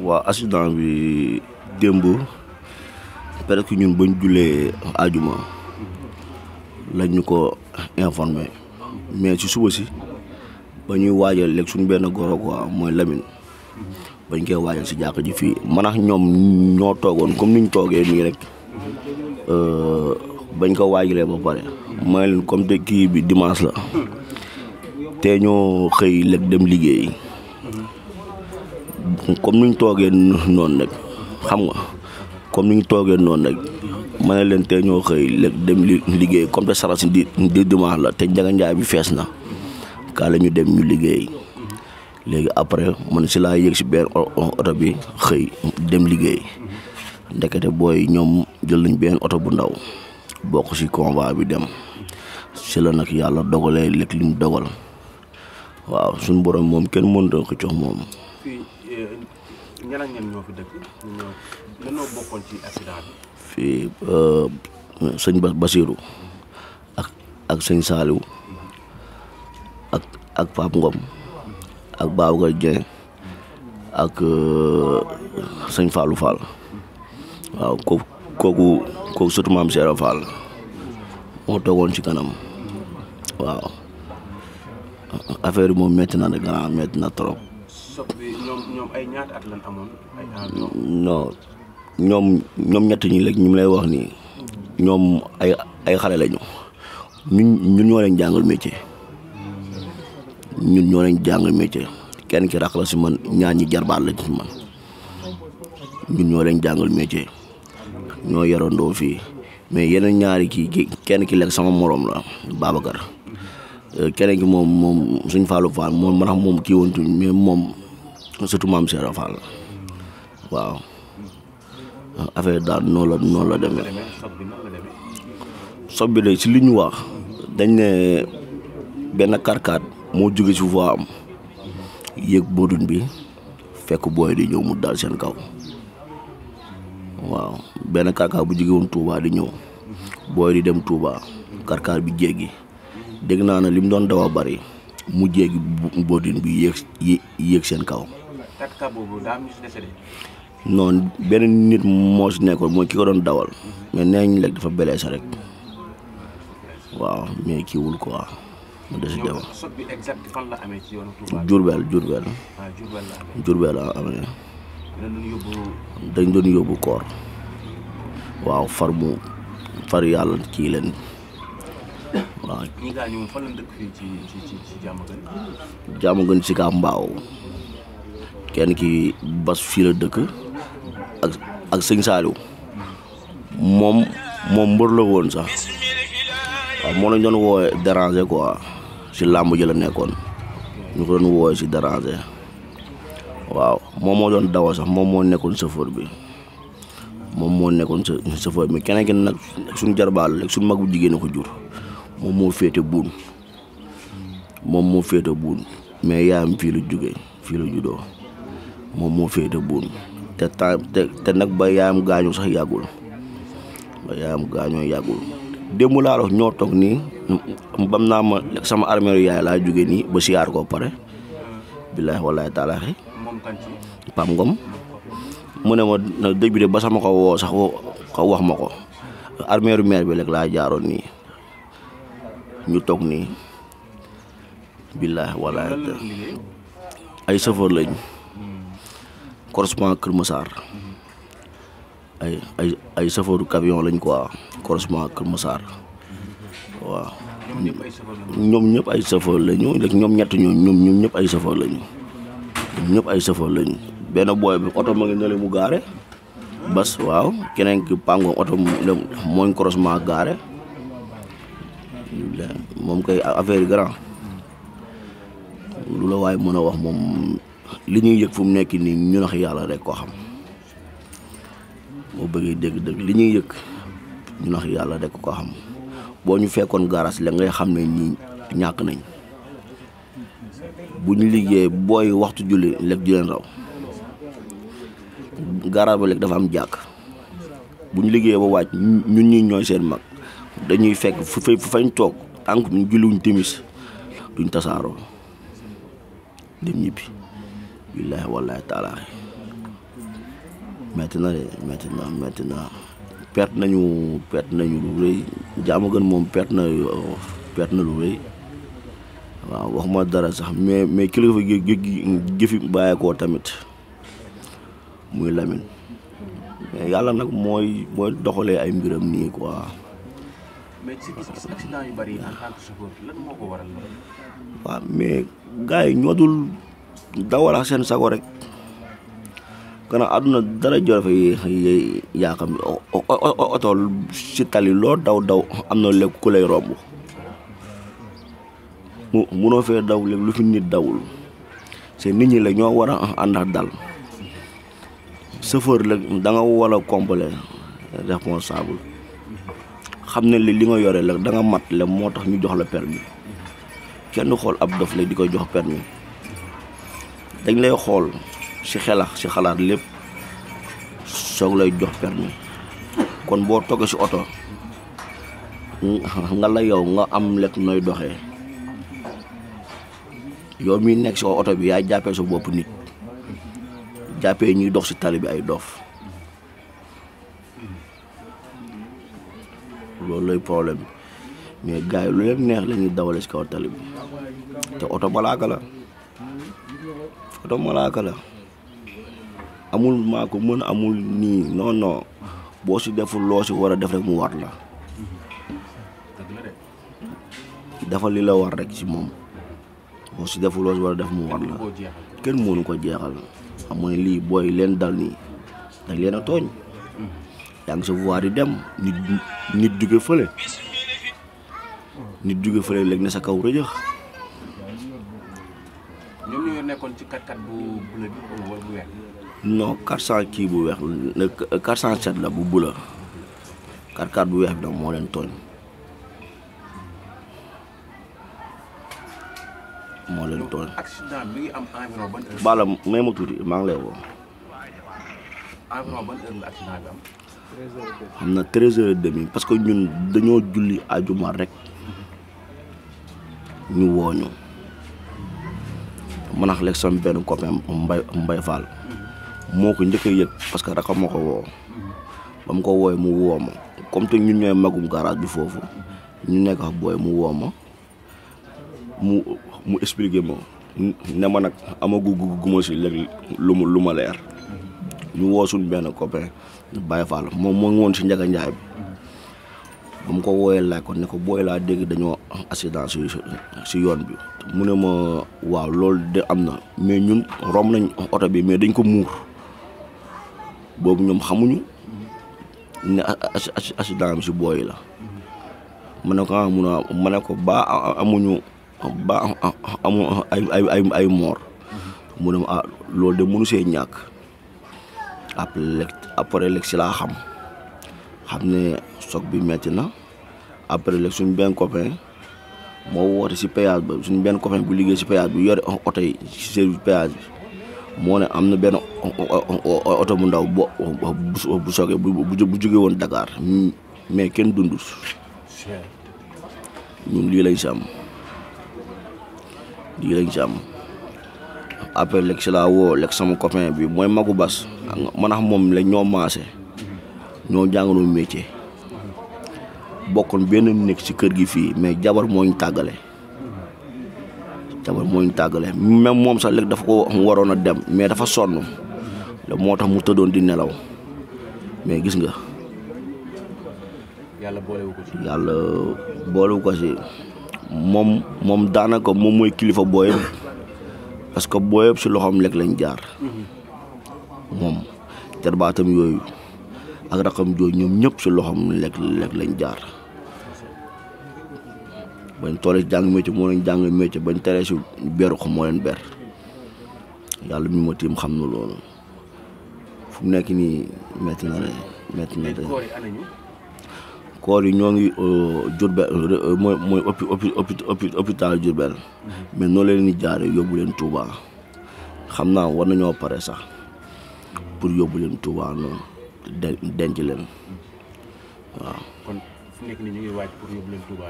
waa accident bi démb peut-être que ñun bañ julee ajuma lañ ñu ko informé mais ci suba si ba ñuy waajal léegi suñu benn goro quoi mooy Lamine bañ koy waajal si jàkk ji fii man ak ñoom ñoo toogoon comme niñ toogee nii rek bañ ko waajalee ba pare mooy leen comme te kii bi dimanche la te ñoo xëy léegi dem liggéey comme niñ toogee noonu rek xam nga comme niñ toogee noonu rek ma ne leen te ñoo xëy léegi dem liggéey comme te sara si di dimanche la te Njaga Njaay bi fees na kaa la ñu dem ñu liggéey léegi après man si laa yëg si benn oto bi xëy dem liggéey ndekete booy ñoom jël nañ benn oto bu ndaw bokk si convoi bi dem si la nag yàlla dogalee léegi li mu dogal waaw suñu borom moom kenn mënut a ko jox moom. fii ñan ak ñan ñoo fi dëkk ñoo bokkoon ci accident bi. fii sëñ Basirou ak sëñ Saliou ak Pape Ngom ak Babacar Dieng ak sëñ Fallou Fall waaw kooku surtout maam Seera Fall moo toogoon ci kanam waaw affaire yi moom métti na de grand métti na trop. sob bi ñoom ay ñaata at lañ amoon ay non ñoom ñett ñi léegi ñu lay wax nii ñoom ay xale lañu ñun ñoo leen jàngal métier ñun ñoo leen jàngal métier kenn ki rakk la si man ñaar ñi jarbaat la si man ñun ñoo leen jàngal métier ñoo yarandoo fii mais yeneen ñaari kii kenn ki lekk sama morom la Babacar keneen ki moom suñ Fallou Fall moom man moom kii woon tuñ mais moom surtout maam Seera Fall waaw affaire daal noonu la demee. sob bi de si li ñu wax dañ ne benn karkaat moo jóge si voie am yéeg boodun bi fekk booy di ñëw mu dal seen kaw waaw benn karkaat bu jóge woon Touba di ñëw booy di dem Touba karkaat bi jéggi dégg naa ne li mu doon daw a bari mu jéggi boodun bi yéeg seen kaw. karkaat boobu daa am ñu si décédé. non benn nit moo si nekkoon mooy ki ko doon dawal mais nee nañ léegi dafa blessé rek waaw mais kiiwul quoi mu des dem. sob bi exact fan la amee ci yoonu Touba. Diourbel Diourbel la amee. dañ doon yóbbu koor waaw far yàlla kii leen waaw. ñi gaañu moom fan la dëkk fii ci Diamaguène. Diamaguène si kaa mbaaw kenn ki bas fii la dëkk ak sëñ Saliou moom mbër la woon sax waaw moo lañ doon woowe déranger quoi si làmb ji la nekkoon ñu ko doon woowe si déranger waaw moom moo doon dawa sax moom moo nekkoon chauffeur bi mais keneen ki nag suñ jarbaal rek suñ mag bu jigéen a ko jur moom moo féete buun mais yaayam fii la jógee fii la juddoo moom moo féete buun te nag ba yaayam gaañoo sax yàggul démb laa la ñoo toog nii bam naa ma sama armeeru yaay laa jóge nii ba siyaar ko pare billaahi wallaahi taalaahi Pam Ngom mu ne ma dëj bi de ba sama ko woo sax wax ma ko armeeru meer bi rek laa jaaroon nii ñu toog nii billaahi wallaahi ay chauffeur lañ correspondant Kër Massar ay chauffeur camion lañ quoi correspondant Kër Massar waaw ñoom ñëpp ay chauffeur lañu léegi ñoom ñëpp ay chauffeur lañu benn booy bi oto ma ngi ne mu gaare bas waaw keneen ki pango oto mooñ croisement gaare moom kay affaire yi grand lu la waaye mën a wax moom li ñuy yëg fu mu nekk nii ñu nax yàlla rek koo xam boo bëggee dégg li ñuy yëg ñu nax yàlla rek koo xam boo ñu fekkoon garas la ngay xam ne ñii ñàkk nañ bu ñu liggéey booy waxtu julli lekk di leen raw garas ba lekk dafa am jàkk bu ñu liggéey ba wàcc ñun ñi ñooy seen mag dañuy fekk fu fañ toog tànk ñu julliwuñ timis duñ tasaaroo dem ñibbi billaahi wallaahi taalaa metti na de metti na perte nañu lu rëy Diamaguène moom perte na lu rëy waaw waxuma dara sax mais kilifa gi fi bàyyeekoo tamit muy Lamine mais yàlla nag mooy doxalee ay mbiram nii quoi. mais ci gis accident yu bari en tant que chauffeur lan moo ko waral. waaw mais gars yi ñoo dul dawal ak seen sago rek kana àdduna dara jor fa yaakam oto si tali loo daw am na léegi ku lay romb munoo fee daw léegi lu fi nit dawul c'est nit ñi la ñoo war a ànd ak dal chauffeur la da nga war a complet responsable xam ne li nga yore la da nga mat le moo tax ñu jox la permis kenn xool ab dof la di koy jox permis dañ lay xool si xalaat lépp soog lay jox permis kon boo toggee si oto nga la yow nga am lekk nooy doxee yow mi nekk si oto bi yaay jàppee sa bopp nit jàppee ñuy dox si tali bi ay dof loolu lay problème mais gars yi lu leen neex la ñuy dawale si kaw tali bi te oto malaaka la amul maa ko mën amul nii non boo si deful loo si war a def rek mu war la defal li la war rek si moom boo si deful loo si war a def mu war la kenn mënu ko jeexal xam nga lii booy leen dal nii dañ leen a tooñ yaa ngi sa voir di dem nit jóge fële léegi ne sa kaw rëjëx. ñoom ñoo nekkoon ci 4x4 bu bula bi wala bu weex. non 400 kii bu weex 407 la bu bula 4x4 bu weex bi nag moo leen tooñ accident bi ngi am environ ban heure. Bala may ma tuuti maa ngi lay woo. environ ban heure la accident bi am. xam na 13h30 parce que ñun dañoo julli ajuma rek ñu wooñu man ak léegi sama benn copain Mbay Fall moo ko njëkk a yëg parce que raka ma ko woo ba mu ko wooye mu woo ma comme te ñun ñooy magum garage bi foofu ñu nekk ak booy mu woo ma mu expliqué ma ne ma nag amagu guma si léegi lu ma leer ñu woo suñ benn copain Baye Fall moom moo ngi woon si Njaga Njaay bi ba mu ko wooyee laaj ko ne ko booy laa dégg dañoo accident si yoon bi mu ne ma waaw loolu de am na mais ñun romb nañ oto bi mais dañ ko muur boobu ñoom xamuñu ne accident bi si booy la ma ne ko ma ne ko amu ay moor mu ne ma loolu de mënu see ñàkk après léegi si laa xam ne choc bi metti na après léegi suñ benn copain moo woote si péage ba suñ benn copain bu liggéey si péage bi yore oto yi si service péage bi moo ne am na benn oto bu ndaw bu soogee bu jóge woon Dakar mais kenn dundul ñun lii lañ si am après léegi si laa woo léegi sama copain bi mooy Magu Bas man ak moom la ñoo maase ñoo jàngaloo métier bokkoon benn nekk ci kër gi fii mais jabar moo ñu tàggale même moom sax léegi dafa ko waroon a dem mais dafa sonn la moo tax mu tëddoon di nelaw mais gis nga yàlla boolewu ko ci moom daanaka moom mooy kilifa booyam parce que booyam ci loxoom lekk lañ jaar moom jarbaatam yooyu ak rakam jooju ñoom ñëpp ci loxoom lekk lañ jaar bañ toolee jàng métier moo leen jàng métier bañ teree ci beru ko moo leen ber yàlla mi ma tiim xam na loolu fu mu nekk nii metti na de koor yi ñoo ngi Diourbel mooy hôpital Diourbel mais noonu leen di jaare yóbbu leen Touba xam naa war nañoo pare sax pour yóbbu leen Touba noonu denc leen waaw. kon fu nekk nii ñu ngi waaj pour yóbbu leen Touba.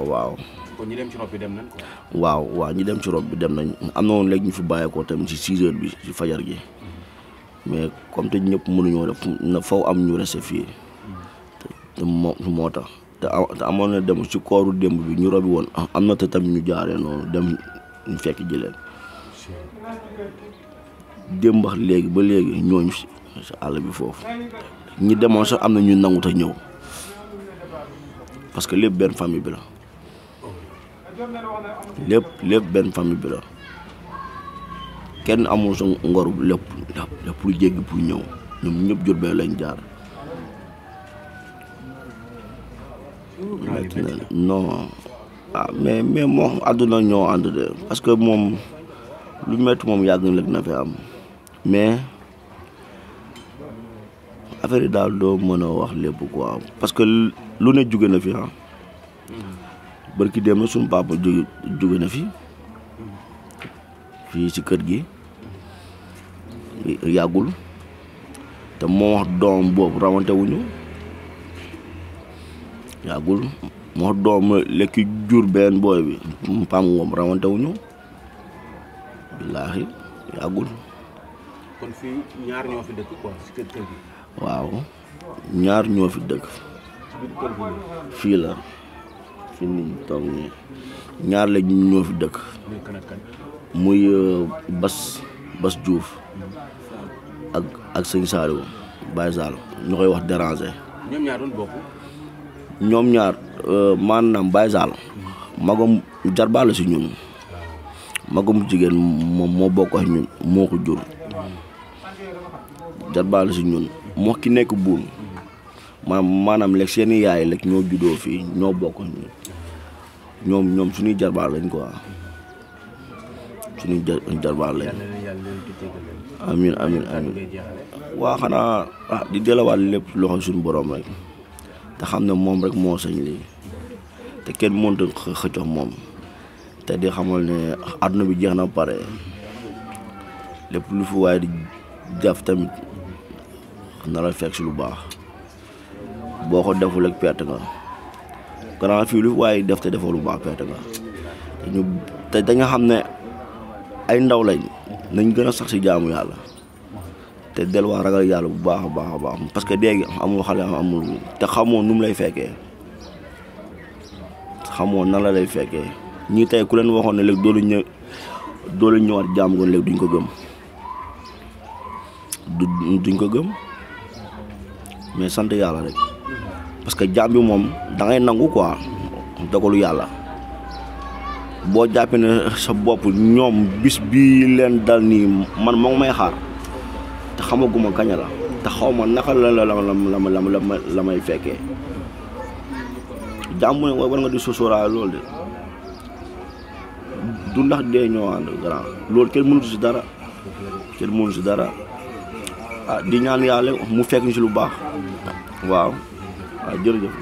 waaw. kon ñi dem ci rob bi dem nañ quoi. waaw ñi dem ci rob bi dem nañ am na woon léegi ñu fi bàyyeekoo tamit ci 6 heures bi ci fajar gi mais comme te ñëpp mënuñoo def na faw am ñu resté fii te moo tax te amoon na dem ci kooru démb bi ñu robi woon am na te tamit ñu jaaree noonu dem ñu fekk jëleen démb wax léegi ba léegi ñooñu si àll bi foofu ñi demoon sax am na ñu nangu te ñëw parce que lépp benn famille bi la lépp benn famille bi la kenn amul sa ngoru lépp lu jéggi pour ñëw ñoom ñëpp Diourbel lañ jaar. non mais moom àdduna ñoo ànd de parce que moom lu métti moom yàgg na fi am mais affaire yi daal doo mën a wax lépp quoi parce que lu ne jóge na fi barki dem na suñu papa jóge na fi fii ci kër gi yàggul te moo wax doom boobu rawante wuñu yàggul moo wax doom lekki jur benn booy bi pam ngoom rawante wuñu billaahi yàggul. kon fii ñaar ñoo fi dëkk quoi ci kër gi. waaw ñaar ñoo fi dëkk. ci biir kër gi fii la fi nit ñi toog nii ñaar la ñoo fi dëkk. muy kan ak kan. muy Bas Diouf ak sëñ Saliou Baye Sall ñu koy wax déranger. ñoom ñaar doon bokk. ñoom ñaar maanaam Baye Sall magam jarbaal la si ñun magam jigéen moom moo bokk ak ñun moo ko jur jarbaal la si ñun moo ki nekk buun maanaam lekk seeni yaay lekk ñoo juddoo fii ñoo bokk ak ñun ñoom suñuy jarbaal lañ quoi suñuy jarbaal lañ. amiin waa xanaa di delawaat lépp loxo suñu borom rek te xam ne moom rek moo sañ lii te kenn mënut a xëccox moom te di xamal ne àdduna bi jeex na pare lépp lu fi waaye di def tamit na la fekk si lu baax boo ko deful rek perte nga gannaaw fii lu fi waaye def te defoo lu baax perte nga te dañu xam ne ay ndaw lañ nañ gën a sax si jaamu yàlla te delluwaat ragal yàlla bu baax a baax parce que léegi amul xale amul te xamoo nu mu lay fekkee xamoo nan la lay fekkee ñii tey ku leen waxoon ne léegi doo leen ñëwaat jaamu goon léegi duñ ko gëm duñ ko gëm mais sant yàlla rek parce que jaam bi moom da ngay nangu quoi dogalu yàlla boo jàppee ne sa bopp ñoom bis bii leen dal nii man moo ngi may xaar te xamaguma kañ la te xaw ma naka la may fekkee jàmm ne war nga di sóoraale loolu de du ndax dee ñoo ànd grand loolu kenn mënut si dara di ñaan yàlla mu fekk ñu si lu baax waaw jërëjëf.